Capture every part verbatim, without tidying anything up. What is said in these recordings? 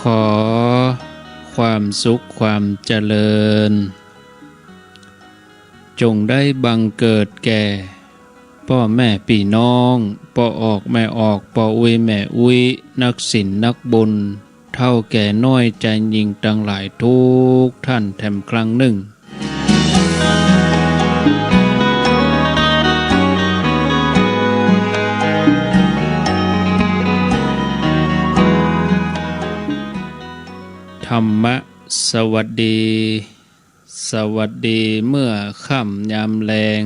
ขอความสุขความเจริญ จงได้บังเกิดแก่ป้อแม่ปี้น้อง ป้อออกแม่ออก ป้ออุ๊ยแม่อุ๊ย นักศีลนักบุญ เฒ่าแก่น้อยจายญิงตังหลายทุกท่านแถมครั้งนึ่ง ธรรมะสวัสดี สวัสดีเมื่อค่ำยามแลง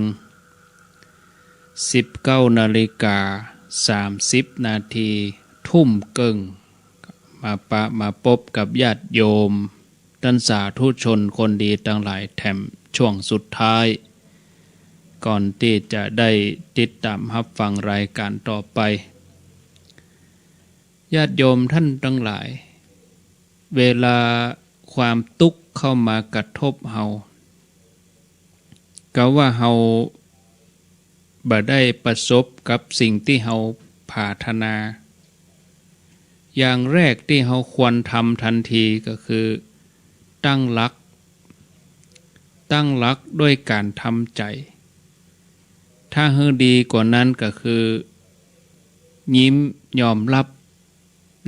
สิบเก้านาฬิกาสามสิบนาที ทุ่มเกิ่ง มาปะมาปบกับญาติโยม ต้านสาธุชนคนดีตังหลายแถมช่วงสุดท้าย ก่อนตี้จะได้ติดต๋ามฮับฟังรายก๋านต่อไป ญาติโยมต้านตังหลาย เวลาความตุ๊กข์เข้ามากระทบเฮา ก็ว่าเฮาบ่ได้ประสบกับสิ่งตี้เฮาผาถนา อย่างแรกตี้เฮาควรทำทันทีก็คือ ตั้งหลัก ตั้งหลักด้วยก๋านทำใจ๋ ถ้าหื้อดีกว่านั้นก็คือ ยิ้มยอมรับ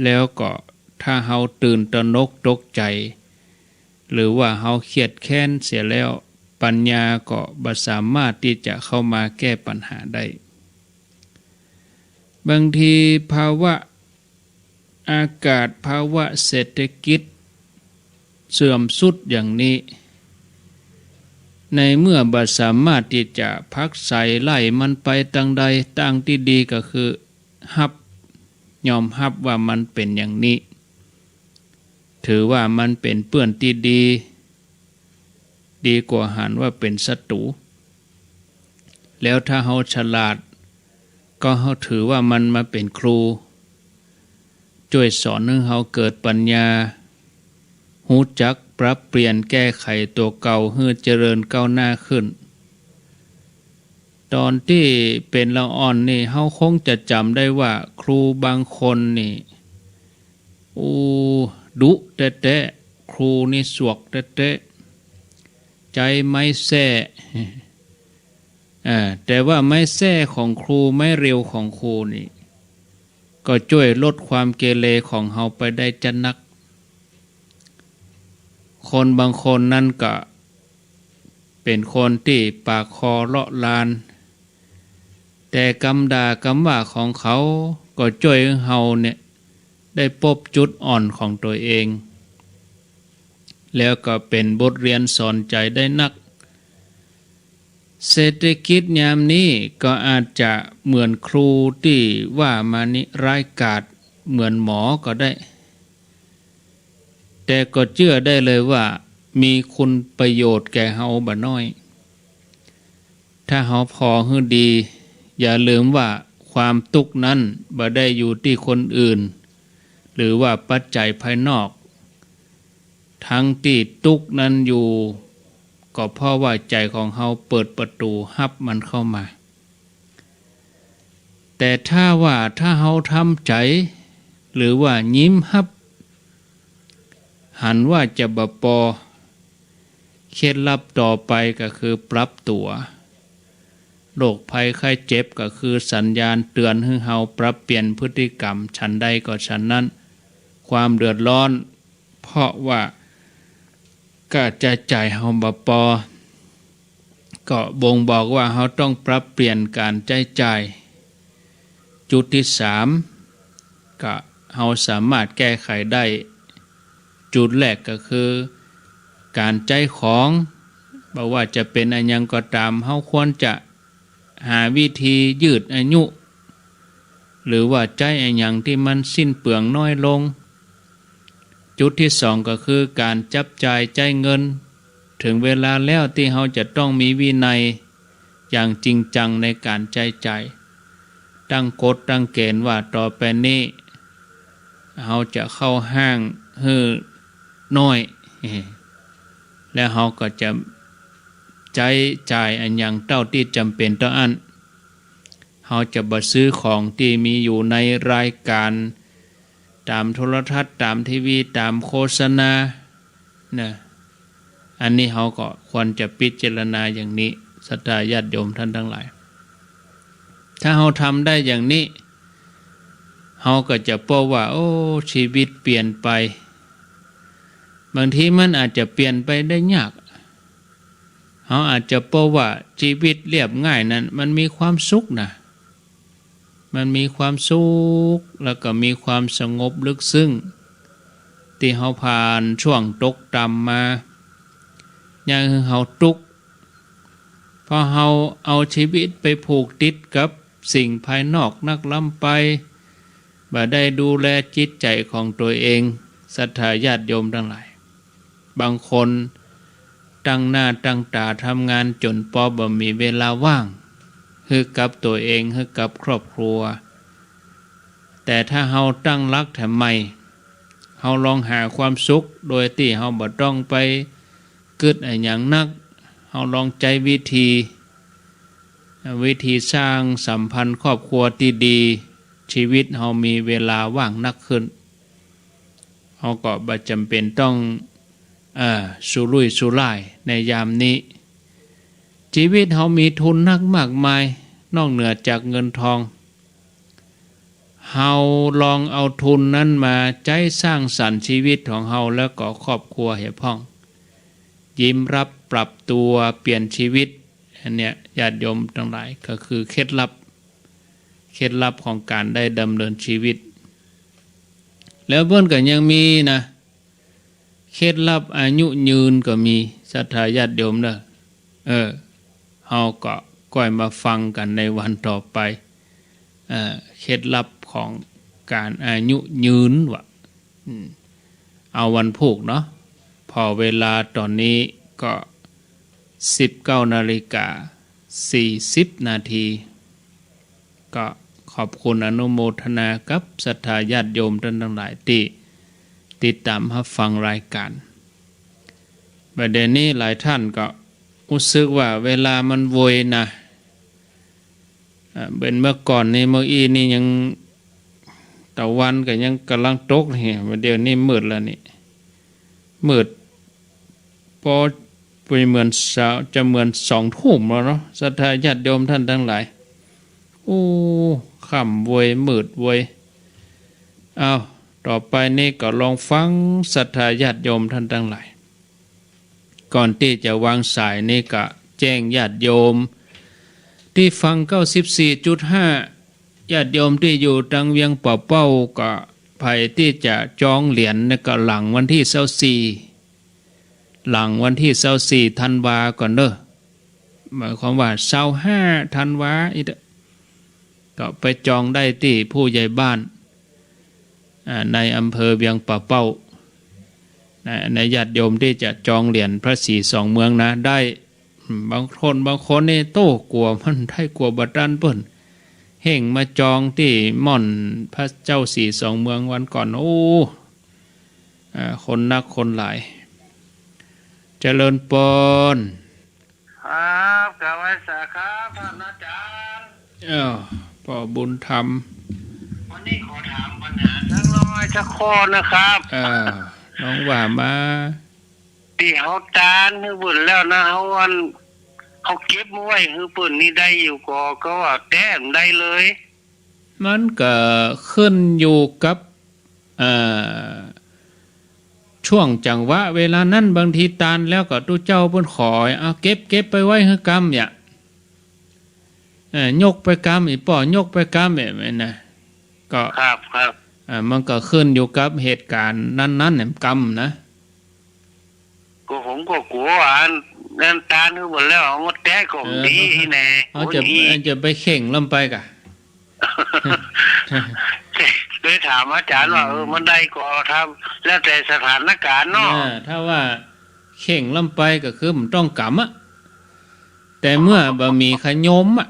แล้วก็ถ้าเฮาตื่นตระหนกตกใจ๋ หรือว่าเฮาเครียดแค้นเสียแล้ว ปัญญาก็บ่สามารถตี้จะเข้ามาแก้ปัญหาได้ บางทีภาวะอากาศ ภาวะเศรษฐกิจเสื่อมทรุดอย่างนี้ ในเมื่อบ่สามารถตี้จะผลักไสไล่มันไปตางใด ตางตี้ดีก็คือ ฮับ ยอมฮับว่ามันเป๋นอย่างนี้ ถือว่ามันเป๋นเปื้อนตี้ดี ดีกว่าหันว่าเป๋นศัตรู๋ แล้วถ้าเฮาฉลาด ก็เฮาถือว่ามันมาเป๋นครู จ้วยสอนหื้อเฮาเกิดปัญญา ฮู้จักปรับเปลี่ยนแก้ไขตั๋วเก่าหื้อเจริญก้าวหน้าขึ้น ต๋อนตี้เป๋นละอ่อนนี่ เฮาคงจะจ๋ำได้ว่าครูบางคนนี่ อู้ ดุแต๊ๆ ครูนี่สวกแต๊ๆ ใจ๊ไม้แส้ เอ่อ แต่ว่าไม้แส้ของครู ไม้เรียวของครูนี่ ก็จ้วยลดความเกเรของเฮาไปได้จะนัก คนบางคนนั้นก็เป๋นคนตี้ปากคอเลาะลาน แต่กำด่ากำว่าของเขาก็จ้วยหื้อเฮาเนี่ย ได้ปบจุดอ่อนของตั๋วเอง แล้วก็เป๋นบทเรียนสอนใจ๋ได้นัก เศรษฐกิจยามนี้ก็อาจจะเหมือนครูตี้ว่ามานี้ ร้ายกาจเหมือนหมอก็ได้ แต่ก็เจื้อได้เลยว่ามีคุณประโยชน์แก่เฮาบ่น้อย ถ้าเฮาผ่อหื้อดี อย่าลืมว่าความตุ๊กข์นั้นบ่ได้อยู่ตี้คนอื่น หรือว่าปัจจัยภายนอก ตังตี้ตุ๊กข์นั้นอยู่ ก็เพราะว่าใจ๋ของเฮาเปิดประตู๋ฮับมันเข้ามา แต่ถ้าว่าถ้าเฮาทำใจ๋ หรือว่ายิ้มฮับ หันว่าจะบ่ปอ เคล็ดลับต่อไปก็คือปรับตั๋ว โรคภัยไข้เจ็บก็คือสัญญาณเตือนหื้อเฮาปรับเปลี่ยนพฤติกรรม ฉันใดก็ฉันนั้น ความเดือดร้อน เพราะว่า ก้าใจ๊จ่ายเฮาบ่ปอ ก็บ่งบอกว่าเฮาต้องปรับเปลี่ยนก๋านใจ๊จ่าย จุดตี้สาม ก็เฮาสามารถแก้ไขได้ จุดแรกก็คือก๋านใจ๊ของ บ่ว่าจะเป๋นอะหยังก็ต๋าม เฮาควรจะ หาวิธียืดอายุ หรือว่าใจ๊อะหยังตี้มันสิ้นเปลืองน้อยลง จุดตี้สองก็คือก๋านจับจ่ายใจ๊เงิน เถิงเวลาแล้วตี้เฮาจะต้องมีวินัยอย่างจริงจังในก๋านใจ๊จ่าย ตั้งกฎตั้งเกณฑ์ว่าต่อไปนี้ เฮาจะเข้าห้างหื้อน้อย แล้วเฮาก็จะใจ๊จ่ายอะหยังเต้าตี้จ๋ำเป๋นเต้าอั้น เฮาจะบ่ซื้อของตี้มีอยู่ในรายก๋าน ต๋ามโทรทัศน์ ต๋ามทีวี ต๋ามโฆษณา นะ อันนี้เฮาก็ควรจะพิจารณาอย่างนี้ ศรัทธาญาติโยมท่านตังหลาย ถ้าเฮาทำได้อย่างนี้ เฮาก็จะพบว่า โอ้ ชีวิตเปลี่ยนไป บางทีมันอาจจะเปลี่ยนไปได้ยาก เฮาอาจจะพบว่าชีวิตเรียบง่ายนั้นมันมีความสุขนะ มันมีความสุข แล้วก็มีความสงบลึกซึ้ง ตี้เฮาผ่านช่วงตกต่ำมา อย่าหื้อเฮาตุ๊กข์ เพราะเฮาเอาชีวิตไปผูกติดกับสิ่งภายนอกนักล้ำไป บ่ได้ดูแลจิตใจ๋ของตั๋วเอง ศรัทธาญาติโยมตังหลาย บางคนตั้งหน้าตั้งต๋าทำงานจ๋นปอบ่มีเวลาว่าง หื้อกับตั๋วเอง หื้อกับครอบครัว แต่ถ้าเฮาตั้งหลักแถมใหม่ เฮาลองหาความสุขโดยตี้เฮาบ่ต้องไปกึ๊ดอะหยังนัก เฮาลองใจ๊วิธี วิธีสร้างสัมพันธ์ครอบครัวตี้ดี ชีวิตเฮามีเวลาว่างนักขึ้น เฮาก็บ่จ๋ำเป๋นต้อง เอ่อ สุรุ่ยสุร่ายในยามนี้ ชีวิตเฮามีทุนนักมากมาย นอกเหนือจากเงินทอง เฮาลองเอาทุนนั้นมาใจ๊สร้างสรรค์ชีวิตของเฮา แล้วก็ครอบครัวเหียพ่อง ยิ้มรับปรับตั๋วเปลี่ยนชีวิต อันเนี้ยญาติโยมตังหลายก็คือเคล็ดลับ เคล็ดลับของก๋านได้ดำเนินชีวิต แล้วเปิ้นก็ยังมีนะ เคล็ดลับอายุยืนก็มี ศรัทธาญาติโยมเน่อ เออ เฮาก็ก้อยมาฟังกั๋นในวันต่อไป เอ่อ เคล็ดลับของก๋านอายุยืนวะ อืม เอาวันพูกเนาะ ผ่อเวลาต๋อนนี้ก็สิบเก้านาฬิกาสี่สิบนาที ก็ขอบคุณอนุโมทนากับศรัทธาญาติโยมต้านตังหลายตี้ติดต๋ามฮับฟังรายก๋าน บ่าเดี่ยวนี้หลายต้านก็ฮู้สึกว่าเวลามันโวยนะ อ่า เป๋นเมื่อก่อนนี่ เมื่ออี้นี่ยัง ตะวันก็ยังก่ำลังตกนี่ บ่าเดี่ยวนี้มืดแล้วนี่ มืด ปอ ไปเหมือนสาว จะเหมือนสองทุ่มแล้วเนาะ ศรัทธาญาติโยมต้านตังหลาย โอ้ ค่ำโวย มืดโวย อ้าว ต่อไปนี้ก็ลองฟังศรัทธาญาติโยมต้านตังหลาย ก่อนตี้จะวางสายนี้ก็แจ้งญาติโยมตี้ฟังเก้าสิบสี่จุดห้า ญาติโยมตี้อยู่ตังเวียงป่าเป้า ก็ใผตี้จะจองเหรียญนี่ก็หลังวันตี้ซาวสี่ หลังวันตี้ซาวสี่ธันวาก่อนเน่อ หมายความว่าซาวห้าธันวาอี้เต๊อะ ก็ไปจองได้ตี้ผู้ใหญ่บ้าน อ่า ในอำเภอเวียงป่าเป้า นะ ในญาติโยมตี้จะจองเหรียญพระศรีสองเมืองนะ ได้ อืม บางคน บางคนนี่ โต้ กั๋วมันได้กั๋วบ่ตันเปิ้น เฮ่งมาจองตี้ม่อนพระเจ้าศรีสองเมืองวันก่อน โอ้ อ่า คนนักคนหลาย เจริญปอน ครับ กราบไหว้สาครับ ท่านอาจารย์ อ้าว ป้อบุญธรรม วันนี้ขอถามปัญหาสักน้อยสักข้อนะครับ อ่า น้องว่ามา ตี้เฮาตานหื้อเปิ้นแล้วนะ เฮาอัน เฮาเก็บมาไว้หื้อเปิ้นนี่ได้อยู่ก่อ ก็ว่าแต๊บ่ได้เลย มันก็ขึ้นอยู่กับ เอ่อ ช่วงจังหวะเวลานั้น บางทีตานแล้วก็ตุ๊เจ้าเปิ้นขอ เอาเก็บ เก็บไปไว้หื้อกำเนี่ย เอ่อ ยกไปกำ อีป้อยกไปกำ แบบนั้นนะ ก็ ครับ ครับ อ่า มันก็ขึ้นอยู่กับเหตุก๋ารณ์นั้นๆ เนี่ย กำนะ ก็ผมก็กั๋วอัน อันตานหื้อเปิ้นแล้ว เอามาแต๊ก็ เออ ดีแน่ เอาจะ คนอี้ เอาจะไปเข่งลำไปกะ เลยถามอาจารย์ว่า อืม เออ มันได้ก็ทำ แล้วแต่สถานก๋ารณ์เนาะ เออ ถ้าว่าเข่งลำไปก็คือมันต้องกำอะ แต่เมื่อบ่มีขะยมอะ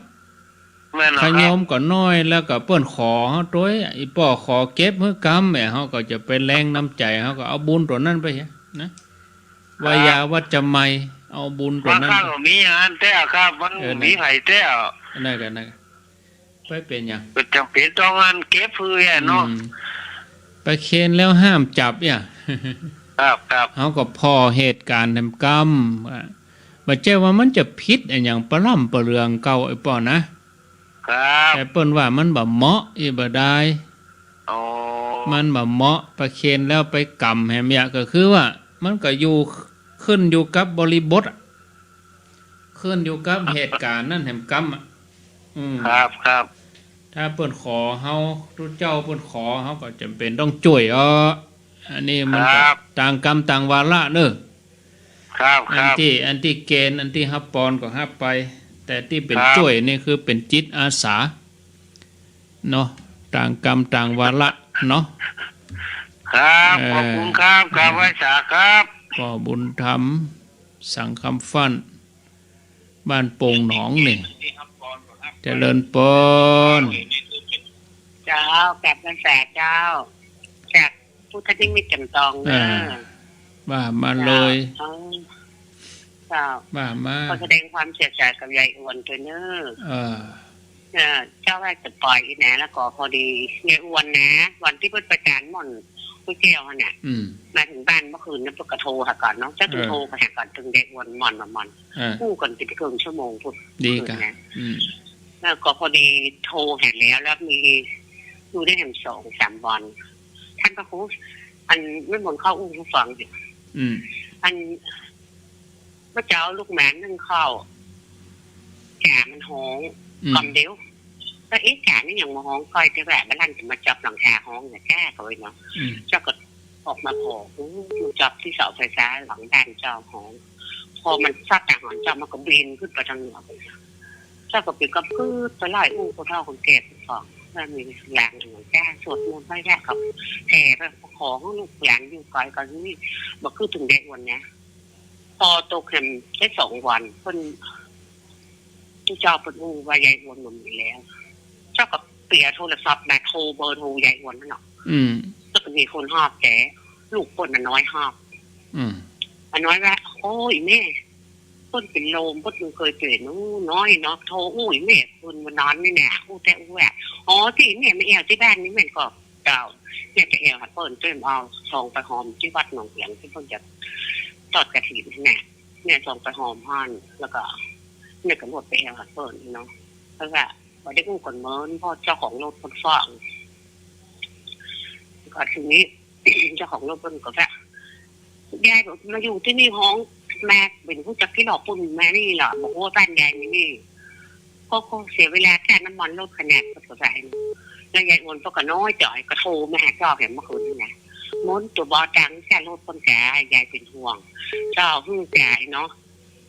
แม่นแล้วครับ ขะยมก็น้อย แล้วก็เปิ้นขอเฮาตวย อีป้อขอเก็บหื้อกำ แหม เฮาก็จะไปแรงน้ำใจ๋ เฮาก็เอาบุญตั๋วนั้นไปนะ วายาวัจจะไมย เอาบุญตั๋วนั้น บางครั้งก็มีอย่างนั้นแต๊ครับ มัน เออ มีไผแต๊ นั่นก็ นั่นก็ ไปเป๋นหยัง ก็จ๋ำเป๋นต้องอันเก็บหื้ออะเนาะ อืม ประเคนแล้วห้ามจับเนี่ย ครับ ครับ เฮาก็ผ่อเหตุก๋ารณ์แหมกำ อ่า บ่ใจ้ว่ามันจะผิดอะหยังปะล้ำปะเลืองเก่าไอ้ป้อนะ ครับ แต่เปิ้นว่ามันบ่เหมาะอี้บ่ดาย อ๋อ มันบ่เหมาะ ประเคนแล้วไปกำแหมเนี่ย ก็คือว่ามันก็อยู่ ขึ้นอยู่กับบริบทอะ ขึ้นอยู่กับเหตุก๋ารณ์นั้นแหมกำอะ อืม ครับ ครับ ถ้าเปิ้นขอเฮา ตุ๊เจ้าเปิ้นขอ เฮาก็จ๋ำเป๋นต้องจ้วยอ้อ อันนี้มันก็ ครับ ต่างกรรมต่างวาระเนาะ ครับ อันตี้ ครับ อันตี้เกณฑ์ อันตี้ฮับปอนก็ฮับไป แต่ตี้เป๋น ครับ จ้วยนี่คือเป๋นจิตอาสาเนาะ ต่างกรรมต่างวาระเนาะ ครับ เอ่อ ขอบคุณครับ กราบไหว้สาครับ ป้อบุญธรรม สังคำฟั่น บ้านโป่งหนองนี่ เจริญปอน เจ้า กราบไหว้สาเจ้า จากพุทธนิมิตแจ่มทองเนอะ อ่า ว่ามาเลย เจ้า เออ เจ้า ว่ามา ขอแสดงความเสียใจกับยายอวนด้วยเนอะ เออ เออ เจ้าว่าจะปล่อยอีกนะ แล้วก็พอดียายอวนนะ วันตี้เปิ้นประจานหม่อนกู้แก้วหั้นน่ะ อืม มาเถิงบ้านเมื่อคืนนะ เปิ้นก็โทรหาก่อนเนาะ เจ้าเถิง เออ โทรไปหาก่อน เถิงยายอวนหม่อน หม่อน เออ อู้กั๋นเป๋นเกิ่งชั่วโมงพุ้น ดีก่ะ เมื่อคืนนะ อืม แล้วก็พอดีโทรหาแล้ว แล้วมี อยู่ได้แหมสองสามวัน ต้านพระครู อันแม่หมุนเข้าอู้หื้อฟังอยู่ อืม อัน เมื่อเจ๊าลุกมานึ่งข้าว จ๋ามันฮ้อง อืม กำเดียว ก็เอ๊ะ จ๋านี่ยังบ่ฮ้องก้อย แต่ว่าบ่าหลั้นจะมาจ๊อบหลังคาฮ้องเนี่ย แก้เขาไว้เนาะ อืม เจ้าก็ออกมาผ่อ อู้ มันจ๊อบตี้เสาไฟฟ้าหลังบ้านเจ้าฮ้อง พอมันซอดต๋าหอนเจ้า มันก็บินขึ้นไปตางเหนือไป เจ้าก็เป๋นกำกึ๊ดไปไล่อู้คนเฒ่าคนแก่ผู้ฟอง ว่ามีลางอันนั้น แก้สวดมนต์ไหว้พระกับแผ่ไปขอหื้อลูกหลานอยู่ไกลกั๋นนี่ บ่กึ๊ดเถิงยายอวนนะ พอตกแหมได้สองวัน เปิ้น ตุ๊เจ้าเปิ้นอู้ว่ายายอวนบ่มีแล้ว เจ้าก็เปียโทรศัพท์มาโทรเบอร์โทรยายอวนหั้นเนาะ อืม แล้วก็มีคนฮับแต๊ ลูกเปิ้นอะน้อยฮับ อืม อะน้อยว่า โอ้ยแม่ เปิ้นเป๋นลม เปิ้นบ่เกยเป๋น อู้ น้อยเนาะ โทรอู้แม่เปิ้นบ่นอนนี่แหละ อู้แต่อู้ว่า อ๋อ ตี้แม่มาแอ่วตี้บ้านนี่แม่นก่อ เจ้า แม่จะแอ่วหาเปิ้น เปิ้นเอาซองไปหอมตี้วัดหนองเหียงตี้เปิ้นจะทอดกฐินหั้นน่ะ แม่ซองไปหอมหั้น แล้วก็แม่ก็ลวดไปแอ่วหาเปิ้นเนาะ เพราะว่าบ่ได้อู้กั๋นเมิน เพราะเจ้าของรถเปิ้นฟ้อง ก็ทีนี้ เจ้าของรถเปิ้นก็ว่า ยายบอกมาอยู่ตี้นี่ฮ้อง มาเป๋นฮู้จักตี้หลอกเปิ้นมานี่เหรอ บ่ฮู้ว่าบ้านยายมีนี่ ก็ ก็เสียเวลาค่าน้ำมันรถขนาด ก็สงสัย แล้วยายอวนก็น้อยใจ๋ ก็โทรมาหาเจ้าแหมเมื่อคืนนี่นะ มนต์ตั๋วบ่ตังค่ารถเปิ้นจ๋า ยายเป๋นห่วง เจ้าหื้อจ๋าเนาะ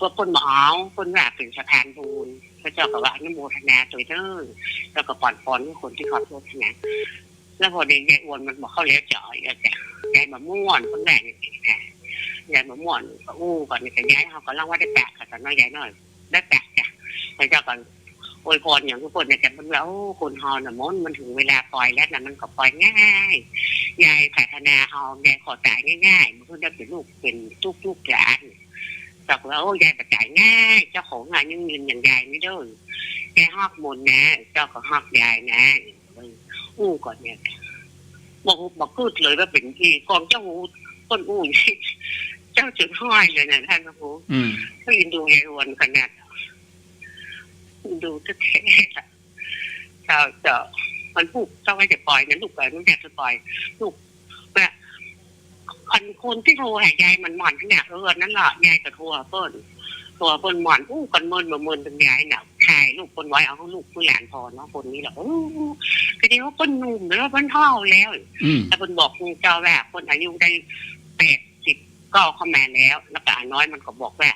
ว่าเปิ้นบ่เอา เปิ้นว่าเป๋นสะพานบุญ พระเจ้าก็ว่าอนุโมทนาตวยเด้อ แล้วก็ปอนปอนหื้อคนตี้ขับรถนะ แล้วพอดียายอวนมันบ่เข้าแล้วจ๋า ยายจ๋า ยายบ่ม่วน เปิ้นว่าอย่างนี้นะ ยายบ่ม่วน ก็อู้กั๋นนี่ก็ยายเฮาก็ลังว่าได้ปะกั๋นเนาะยายเนาะ ได้ปะจ้ะ พระเจ้าก็อวยพรอย่างทุกคนนะจ๊ะ เปิ้นว่า โอ้ คนเฮาน่ะมนต์ มันเถิงเวลาปล่อยแล้วน่ะ มันก็ปล่อยง่าย ยายปรารถนาเฮา ยายขอต๋ายง่ายๆ บ่คือได้เป๋นลูกเป๋นตุ๊กลูกหลาน เจ้าก็ว่า โอ้ ยายบ่ต๋ายง่าย เจ้าของอายุยืนอย่างยายนี่เด้อ ยายฮอกมนต์นะ เจ้าก็ฮอกยายนะ อู้กั๋นเนี่ย บ่ฮู้ บ่กึ๊ดเลยว่าเป๋นอีกอง เจ้าฮู้ เปิ้นอู้ เจ้าจ๋นฮ้อยเลยนะต้านพระครู อืม ก็เอ็นดูยายอวนขนาด เอ็นดูแต๊ๆ เจ้า เจ้า มันพูด เจ้าว่าจะปล่อยนะลูก เปิ้นอยากจะปล่อย ลูก ว่า อันคนตี้โทรหายายหม่อนๆ หั้นน่ะ เออ นั่นล่ะ ยายก็โทรหาเปิ้น โทรหาเปิ้นหม่อน อู้กั๋นเมินบ่เมินเถิงยายน่ะ ถ่ายรูปเปิ้นไว้ เอาหื้อลูกหื้อหลานผ่อเนาะ คนนี้ล่ะ โอ้ ก็ดีว่าเปิ้นหนุ่มแล้ว เปิ้นเฒ่าแล้ว อืม แต่เปิ้นบอกเจ้าว่าเปิ้นอายุได้แปดสิบเก้าเข้ามาแล้ว แล้วก็อาน้อยมันก็บอกว่า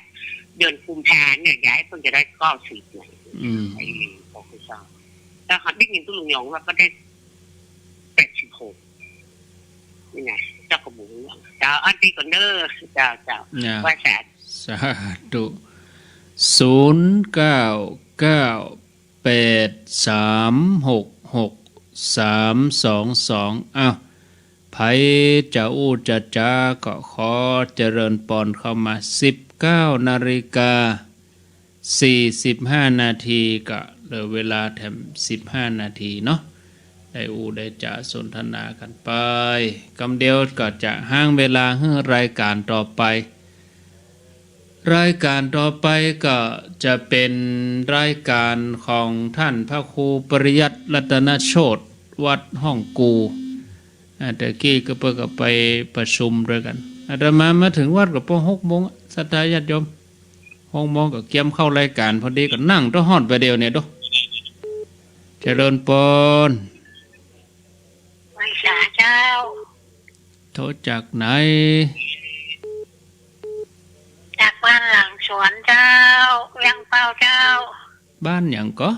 เดือนกุมภาเนี่ย ยายเปิ้นจะได้เก้าสิบเนี่ย อืม ไอ้บอกเจ้า แล้วได้ยินตุ๊ลุงหยองว่าก็ได้แปดสิบหก นี่ไง เจ้าก็บ่ฮู้เรื่อง เจ้า อันตี้ก่อนเด้อ เจ้า เจ้า นะ ไหว้สา สาธุ ศูนย์เก้าเก้าแปดสามหกหกสามสองสอง อ้าว ใผจะอู้จะจ๋าก็ขอเจริญปอนเข้ามา สิบเก้านาฬิกา สี่สิบห้านาที ก็เหลือเวลาแถมสิบห้านาทีเนาะ ได้อู้ได้จ๋าสนทนากั๋นไป กำเดียวก็จะฮ้างเวลาหื้อรายก๋านต่อไป รายก๋านต่อไปก็จะเป๋นรายก๋านของต้านพระครูปริยัติรัตนโชติ วัดฮ่องกู อ่า ตะกี้ก็เปิ้นก็ไปประชุมตวยกั๋น อาตมามาเถิงวัดก็ปอหกโมง ศรัทธาญาติโยม หกโมงก็เกียมเข้ารายก๋าน พอดีก็นั่งตะฮอดบ่าเดี่ยวเนี่ยโด เจริญปอน ไหว้สาเจ้า โทรจากไหน จากบ้านหลังสวนเจ้า เวียงเป้าเจ้า บ้านหยังก่อ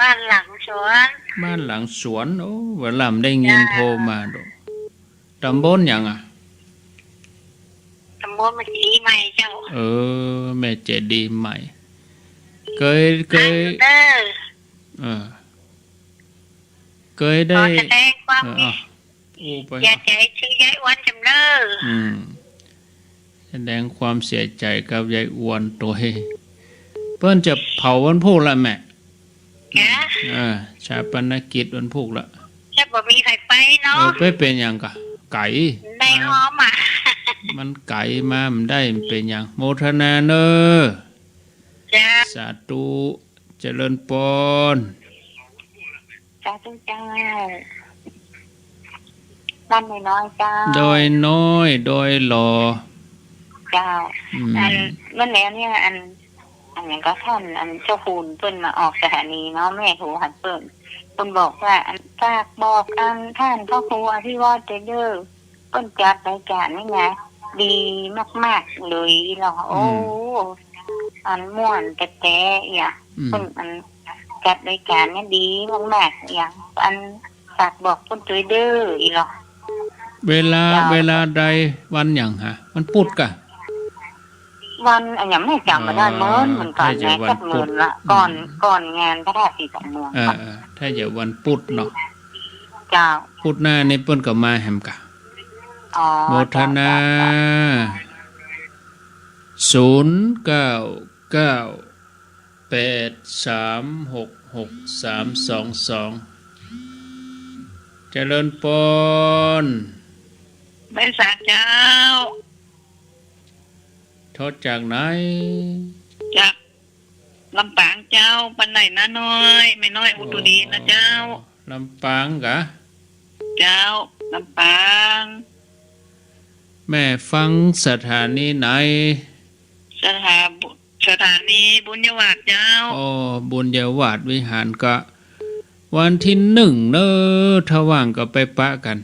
บ้านหลังสวน บ้านหลังสวน โอ้ วันละบ่ได้ยินโทรมาโด ตำบลหยังอะ ตำบลแม่เจดีย์ใหม่เจ้า เออ แม่เจดีย์ใหม่ เกย เกย เออ เกยได้ ขอแสดงความ เออ อู้ไป เสียใจ๋ จื้อยายอวนจำเน้อ อืม แสดงความเสียใจ๋กับยายอวนตวย เปิ้นจะเผาวันพูกละแม่ เออ ฌาปนกิจวันพูกละ จะบ่มีใผไปเนาะ เออ ไปเป๋นหยังก่อ ไก๋ ได้หอมอะ มันไก๋มา มันได้ มันเป๋นหยัง โมทนาเน้อ เจ้า สาธุ เจริญปอน สาธุเจ้า บ้านน้อยๆ เจ้า ดอยน้อย ดอยหล่อ เจ้า อืม อัน เมื่อแล้วเนี่ย อัน อันหยังก่อ ต้าน อันเจ้าคุณเปิ้นมาออกสถานีเนาะ แม่โทรหาเปิ้น เปิ้นบอกว่า อัน ฝากบอก อัน ต้านพระครูอภิวัฒน์เด้อ เปิ้นจัดรายก๋านนี่นะ ดีมากๆ เลยอีหลอ โอ้ อืม อันม่วนแต๊ๆ อะ อืม เปิ้นอันจัดรายก๋านเนี่ยดีมากๆ อะ อันฝากบอกเปิ้นตวยเด้ออีหลอ เวลา เจ้า เวลาใด วันหยังหะ วันพุธก่อ วันอะหยังแม่จ๋ำบ่ได้ เออ เมินเหมือนกั๋น ถ้าจะ นะ วันพุธ จักเมินละ อืม ก่อน ก่อนงานพระธาตุศรีสองเมือง เออ เออ ถ้าจะวันพุธเนาะ เจ้า พุธหน้านี่เปิ้นก็มาแหมก่อ อ๋อ โมทนา เจ้า เจ้า เจ้า ศูนย์เก้าเก้า แปดสามหกหกสามสองสอง เจริญปอน ไหว้สาเจ้า โทรจากไหน จากลำปางเจ้า บ้านไร่นาน้อย แม่น้อยอุตุดีนะเจ้า อ๋อ ลำปางก่อ เจ้า ลำปาง แม่ฟังสถานีไหน สถา สถานีบุญญาวาสเจ้า อ๋อ บุญญาวาสวิหารก่อ วันตี้หนึ่งเน้อ ถ้าว่างก็ไปปะกั๋น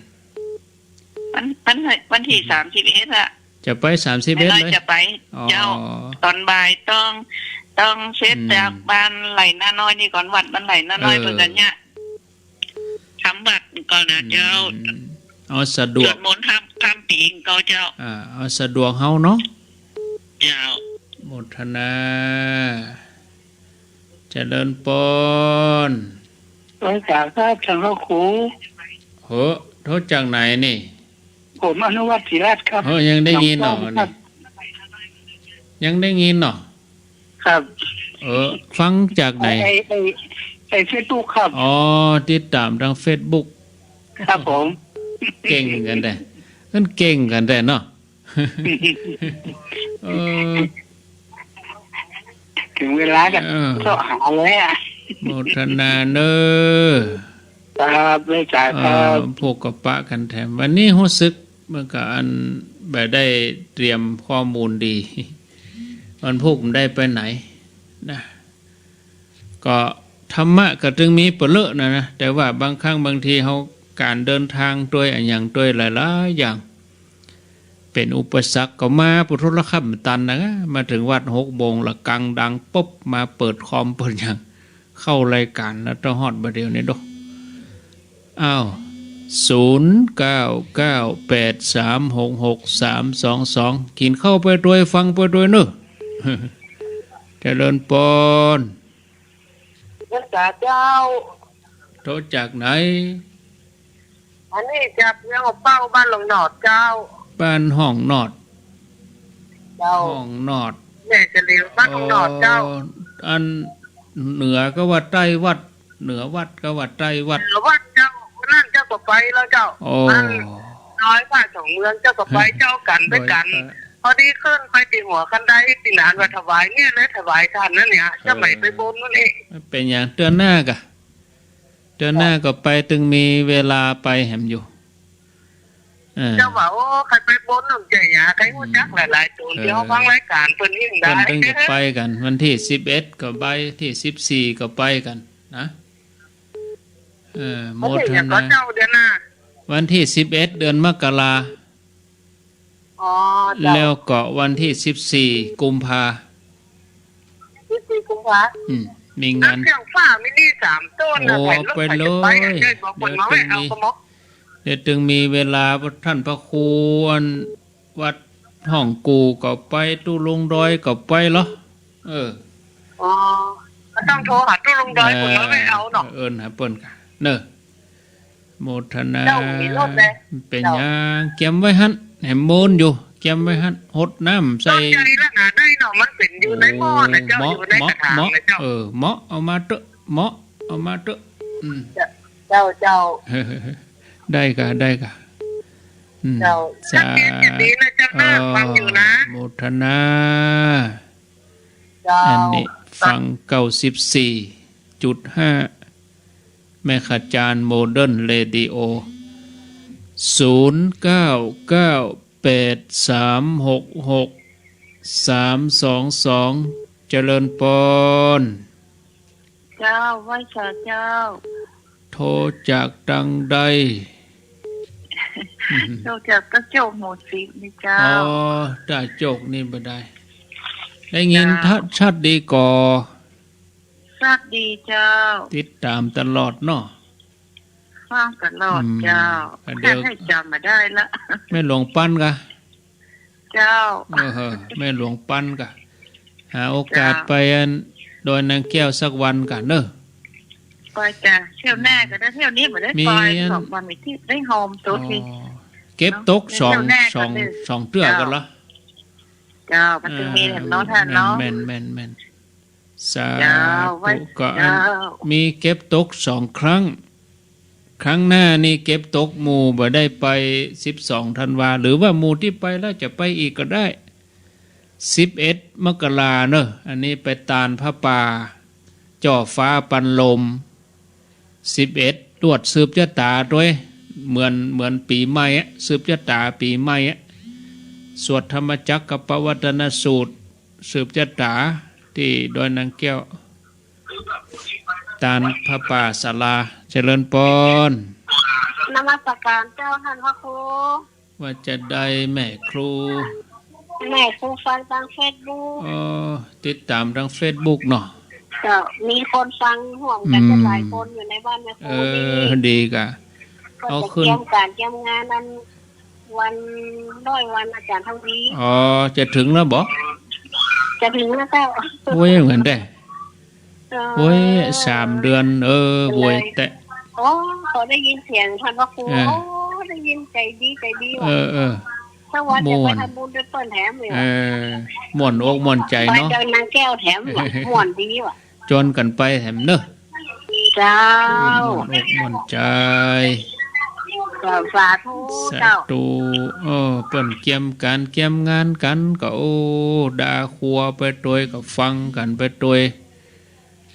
วัน วัน วันตี้สามสิบเอ็ดอะ จะไปสามสิบเอ็ด แม่น้อย เลย จะไป อ๋อ เจ้า ต๋อนบ่ายต้อง ต้องเสร็จ อืม จากบ้านไร่นาน้อยนี่ก่อน วัดบ้านไร่นาน้อย เออ เปิ้นก็เนี่ย ทำวัตรก่อนนะเจ้า อืม เอาสะดวก สวดมนต์ข้าม ข้ามปี๋ก่อนเจ้า อ่า เอาสะดวกเฮาเนาะ เจ้า โมทนา เจริญปอน ไหว้สาครับ ท่านพระครู โห โทรจากไหนนี่ ผมอนุวัฒน์ศรีรัตน์ครับ โห ยังได้ยินเนาะ หนองพอกครับ นี่ ยังได้ยินเนาะ ครับ เออ ฟังจากไหน ไอ้ ไอ้ ไอ้ ไอ้เฟซบุ๊กครับ อ๋อ ติดต๋ามตางเฟซบุ๊ก ครับผม เก่งกั๋นแต๊ มันเก่งกั๋นแต๊เนาะ เออ เถิงเวลาก็ เออ เซาะหาเลยอะ โมทนาเน้อ ครับ ไหว้สาครับ เออ พวกก็ปะกั๋นแถม วันนี้ฮู้สึกเหมือนกับอันบ่ได้เตรียมข้อมูลดี วันพูกบ่ได้ไปไหนนะ ก็ธรรมะก็ตึงมีเป๋อเลอะนะนะ แต่ว่าบางครั้งบางทีเฮา ก๋านเดินตางตวยอะหยังตวยหลายๆ อย่าง เป๋นอุปสรรค ก็มาปุโทรคำตันนะ มาเถิงวัดหกโมงละ กังดังปุ๊บ มาเปิดคอมเปิดหยัง เข้ารายก๋านแล้ว ตะฮอดบ่าเดี่ยวนี้โด อ้าว ศูนย์เก้าเก้าแปดสามหกหกสามสองสอง กิ๋นข้าวไปตวย ฟังไปตวยเน้อ เจริญปอน ไหว้สาเจ้า โทรจากไหน อันนี้จากเวียงเป้า บ้านหนองหนอดเจ้า บ้านหนองหนอด เจ้า หนองหนอด แม่เจริญ บ้านหนองหนอดเจ้า อ๋อ อันเหนือก็ว่าใต้วัด เหนือวัดก็ว่าใต้วัด เหนือวัดเจ้า ก็ไปแล้วเจ้า โอ้ อันดอยผ้าสองเมืองเจ้าก็ไป เจ้ากั๋นไปกั๋น ดอยผ้า พอดีขึ้นไปตี้หัวคันไดตี้หนานว่าถวายเนี่ย เลยถวายต้านนั้นเนี่ย เออ สมัยไปบนนู่นเอง เป๋นหยัง เตื้อหน้ากะ เตื้อหน้าก็ไป ตึงมีเวลาไปแหมอยู่ เออ เจ้าว่า โอ้ ใผไปบนหนุ่มใจ๋หยา ใผฮู้จักหลายๆ ตั๋ว เออ ตี้เฮาฟังรายก๋านเปิ้นนี่ได้ เปิ้นตึงจะไปกั๋น วันตี้สิบเอ็ดก็ไป ตี้สิบสี่ก็ไปกั๋นนะ เออ โมทนา วันตี้หยังก็เจ้า เดือนหน้า วันตี้สิบเอ็ด เดือนมกรา อ๋อ เจ้า แล้วก็วันตี้สิบสี่ กุมภา สิบสี่ กุมภา อืม มีงาน เฟื่องฟ้ามินิสามต้นนะ โอ้ ไปเลย เดี๋ยวตึงมี เดี๋ยวตึงมีเวลา ต้านพระครูวัดฮ่องกู่ก็ไป ตุ๊ลุงดอยก็ไปเหรอ เออ อ๋อ ก็ต้องโทรหาตุ๊ลุงดอย เออ เปิ้นเอาเนาะ เอิ้นหาเปิ้นก่ะเนาะ โมทนา เจ้ามีรถเลย เป๋นหยัง เกียมไว้หั้น แหมโมนอยู่ เกียมไว้หั้น หดน้ำใส่ ต้องใจ๋ละนะ ได้เนาะ มันเป๋นอยู่ในหม้อนะเจ้า โอ้ อยู่ในกระถางนะเจ้า เหมาะ เหมาะ เออ เหมาะ เอามาเต๊อะ เหมาะ เอามาเต๊อะ อืม เจ้า เจ้า ได้ก่ะ ได้ก่ะ อืม เจ้า สาธุ ชัดเจนจะดีนะเจ้า เออ ฟังอยู่นะ โมทนา เจ้า อันนี้ฟัง เก้าสิบสี่จุดห้า แม่ขจารย์โมเดิร์นเรดิโอ ศูนย์เก้าเก้าแปดสามหกหกสามสองสอง เจริญปอน เจ้า ไหว้สาเจ้า โทรจากตังใด โทรจากตาโจกหมู่สิบนี่เจ้า อ๋อ ตาโจกนี่บ่ได้ ได้ยิน เจ้า ทะ- ชัดดีก่อ ชัดดีเจ้า ติดต๋ามตลอดเนาะ ฟังตลอด อืม เจ้า เดี๋ยว แค่ให้จ๋ำบ่ได้ละ แม่หลวงปันก่ะ เจ้า เออ แม่หลวงปันก่ะ หาโอกาส เจ้า ไปอันดอยนางแก้วสักวันก่ะเนาะ ไปจ้ะ เที่ยวหน้าก็ได้ เที่ยวนี้บ่ได้ไป มีอัน สองวันนี้ตี้ได้โฮมสุดนี่ อ๋อ เก็บตก เนาะ สอง เที่ยวหน้าก็ได้ สอง สองเตื้อก่อนเหรอ เจ้า มันจะมี เออ เนาะท่านเนาะ แม่น แม่น แม่น สาธุ เจ้า ไหว้ ก็อัน เจ้า มีเก็บตกสองครั้ง ครั้งหน้านี่เก็บตกหมู่บ่ได้ไปสิบสองธันวา หรือว่าหมู่ตี้ไปแล้วจะไปอีกก็ได้ สิบเอ็ดมกราเนาะ อันนี้ไปตานผ้าป่าจ่อฟ้าปันลม สิบเอ็ด ตรวจสืบจะต๋าตวย เหมือน เหมือนปี๋ใหม่อะ สืบจะต๋าปี๋ใหม่อะ สวดธรรมจักรกัปปวัตตนสูตร สืบจะต๋าตี้ดอยนางแก้ว ตานผ้าป่าศาลา เจริญปอน นมัสการเจ้าท่านพระครู ว่าจะใดแม่ครู แม่ครูฟังตางเฟซบุ๊ก อ๋อ ติดต๋ามตางเฟซบุ๊กเนาะ เจ้า มีคนฟังฮ่วมกั๋น อืม ตั้งหลายคนอยู่ในบ้านแม่ครู เออ นี่ ดีก่ะ ก็จะ เอาขึ้น เตรียมก๋านเตรียมงานอันวันร้อยวันอาจ๋ารย์ทวี อ๋อ จะเถิงแล้วบ่ จะเถิงแล้วเจ้า โอ้ย เหมือนแต่ เออ โอ้ย สามเดือน เออ เป็นไร โวยแตะ โอ้ พอได้ยินเสียงท่านพระครู เออ โอ้ ได้ยิน ใจ๋ดี ใจ๋ดีว่ะ เออ เออ สักวันจะไปทำบุญด้วยเปิ้นแถมเลยว่ะ เออ ม่วนอกม่วนใจ๋เนาะ ไปเจอนางแก้วแถมว่ะ ม่วนดีว่ะ จวนกั๋นไปแถมเนาะ เจ้า ม่วนอกม่วนใจ๋ เจ้า สาธุ สาธุ เจ้า เออ เปิ้นเกียมก๋านเกียมงานกั๋นก็ โอ้ ดาครัวไปตวยก็ฟังกั๋นไปตวย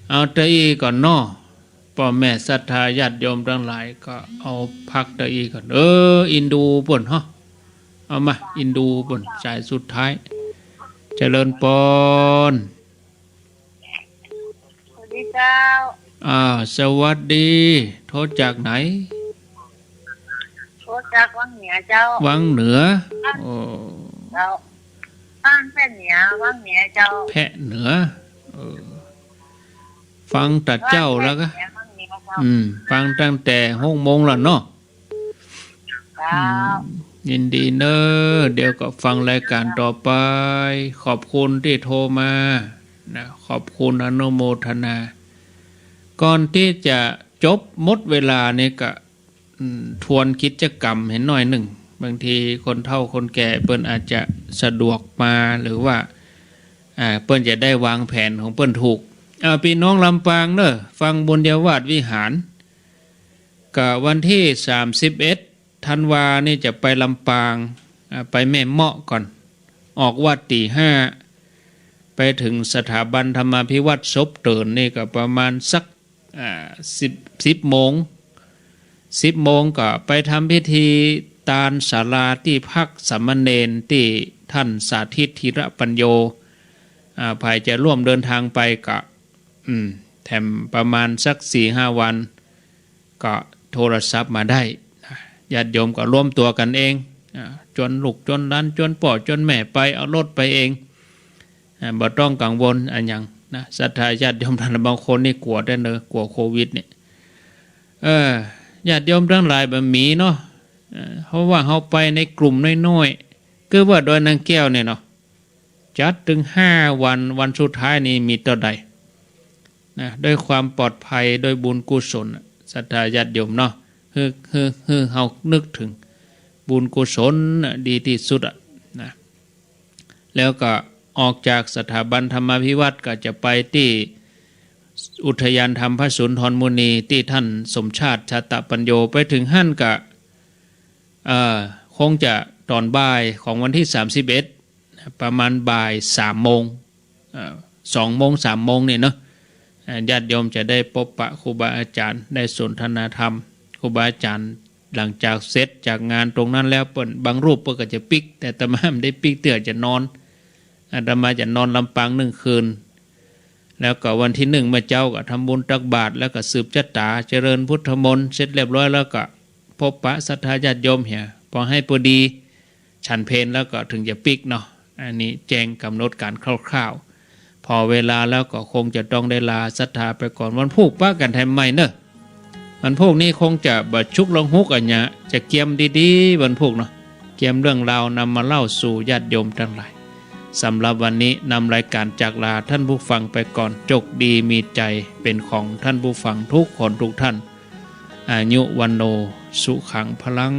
เอาเต้าอี้ก่อนเนาะ ป้อแม่ศรัทธาญาติโยมตังหลายก็เอาพักเต้าอี้ก่อน เออ อินดูเปิ้นเหาะ เอามา อินดูเปิ้น สายสุดท้าย เจริญปอน สวัสดีเจ้า อ่า สวัสดี โทรจากไหน โทรจากวังเหนือเจ้า วังเหนือ โอ้ เจ้า บ้านแพร่เหนือ วังเหนือเจ้า แพร่เหนือ เออ ฟังตะเจ๊าแล้วก็ บ้านแพร่เหนือ วังเหนือเจ้า อืม ฟังตั้งแต่หกโมงแล้วเนาะ เจ้า อืม ยินดีเน้อ เดี๋ยวก็ฟังรายการต่อไป ขอบคุณตี้โทรมา นะ ขอบคุณอนุโมทนา ก่อนตี้จะจบหมดเวลานี่ก็ อืม ทวนกิจกรรมหื้อหน้อยนึ่ง บางทีคนเฒ่าคนแก่เปิ้นอาจจะสะดวกมา หรือว่า อ่า เปิ้นจะได้วางแผนของเปิ้นถูก อ่า ปี้น้องลำปางเน้อ ฟังบุญญาวาสวิหาร ก็วันตี้สามสิบเอ็ดธันวานี่จะไปลำปาง อ่า ไปแม่เมาะก่อน ออกวัดตีห้า ไปเถิงสถาบันธรรมาภิวัตน์ศพเติ่นนี่ก็ประมาณสัก อ่า สิบ สิบโมง สิบโมงก็ไปทำพิธีตานศาลาตี้พักสามเณรตี้ท่านสาธิตธีระปัญโญ อ่า ใผจะร่วมเดินทางไปก็ อืม แถมประมาณสักสี่ห้าวัน ก็โทรศัพท์มาได้นะ ญาติโยมก็รวมตั๋วกั๋นเอง อ่า จวนลูกจวนหลานจวนป้อจวนแม่ไป เอารถไปเอง อ่า บ่ต้องกังวลอะหยังนะ ศรัทธาญาติโยมต้านบางคนนี่กั๋วแต๊เนอะ กั๋วโควิดเนี่ย เออ ญาติโยมตังหลายบ่มีเนาะ เออ เพราะว่าเฮาไปในกลุ่มน้อยๆ คือว่าดอยนางแก้วเนี่ยเนาะ จัดตึงห้าวัน วันสุดท้ายนี่มีเต้าใดนะ ด้วยความปลอดภัย ด้วยบุญกุศล ศรัทธาญาติโยมเนาะ หื้อ หื้อ หื้อเฮานึกเถิงบุญกุศลน่ะ ดีตี้สุดอะนะ แล้วก็ออกจากสถาบันธรรมาภิวัตน์ก็จะไปตี้อุทยานธรรมพระสุนทรมุนี ตี้ท่านสมชาติชาตปัญโญ ไปเถิงหั้นก็ เอ่อ คงจะต๋อนบ่ายของวันตี้สามสิบเอ็ด ประมาณบ่ายสามโมง เอ่อ สองโมง สามโมงเนี่ยเนาะ เอ่อ ญาติโยมจะได้ปบปะครูบาอาจ๋ารย์ ได้สนทนาธรรม ครูบาอาจ๋ารย์ หลังจากเสร็จจากงานตรงนั้นแล้ว เปิ้น บางรูปเปิ้นก็จะปิ๊ก แต่อาตมาบ่ได้ปิ๊กเตื้อ จะนอน อาตมาจะนอนลำปางนึ่งคืน แล้วก็วันตี้นึ่งเมื่อเจ๊าก็ทำบุญตักบาตร แล้วก็สืบจะต๋า เจริญพุทธมนต์ เสร็จเรียบร้อยแล้วก็พบปะศรัทธาญาติโยมเหีย ปอหื้อปอดี ฉันเพลแล้วก็เถิงจะปิ๊กเนาะ อันนี้แจ้งก๋ำหนดก๋านคร่าวๆ ผ่อเวลาแล้วก็คงจะต้องได้ลาศรัทธาไปก่อน วันพูกปะกั๋นแถมใหม่เนอะ วันพูกนี้คงจะบ่ชุกละหุกอะหยัง จะเกียมดีๆ วันพูกเนาะ เกียมเรื่องราวนำมาเล่าสู่ญาติโยมตังหลาย สำหรับวันนี้นำรายก๋านจากลาต้านผู้ฟังไปก่อน จกดีมีใจ๋เป๋นของต้านผู้ฟังกู้คนกู้ต้าน อายุ วัณโณ สุขัง พลัง